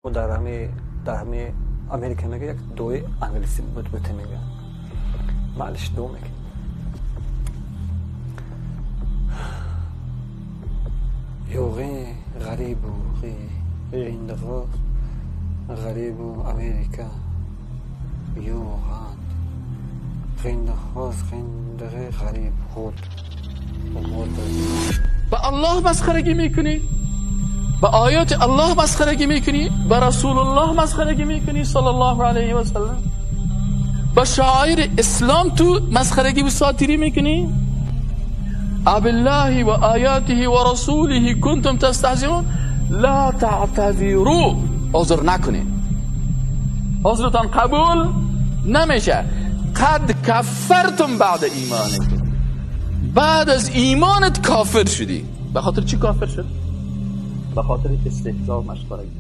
Дар ҳами Америка мега як дуои англисӣ буд мега. Маълиш дуо мекунем. Ёғи ғарибу ғиндағо ғарибу Америка ёғанд ғиндағоз ғиндағи ғариб худ. Ба Аллоҳ масхарагӣ мекунӣ, ба оёти Аллоҳ масхарагӣ мекунӣ, ба Расулуллоҳ масхарагӣ мекунӣ саллаллоҳу алайҳи васаллам, ба шаъири ислом ту масхарагӣ ва сатирӣ мекунӣ. Абиллаҳи ва оятиҳи ва расулиҳи кунтум тастаҳзиун ла таътазиру. Узр накунед, узртон қабул намеша. Қад кафартум баъда иманикум, баъд аз имонат кофир шудӣ. Ба хотир чӣ кофир шуд? Ба хотири истеҳзо, машхарагӣ.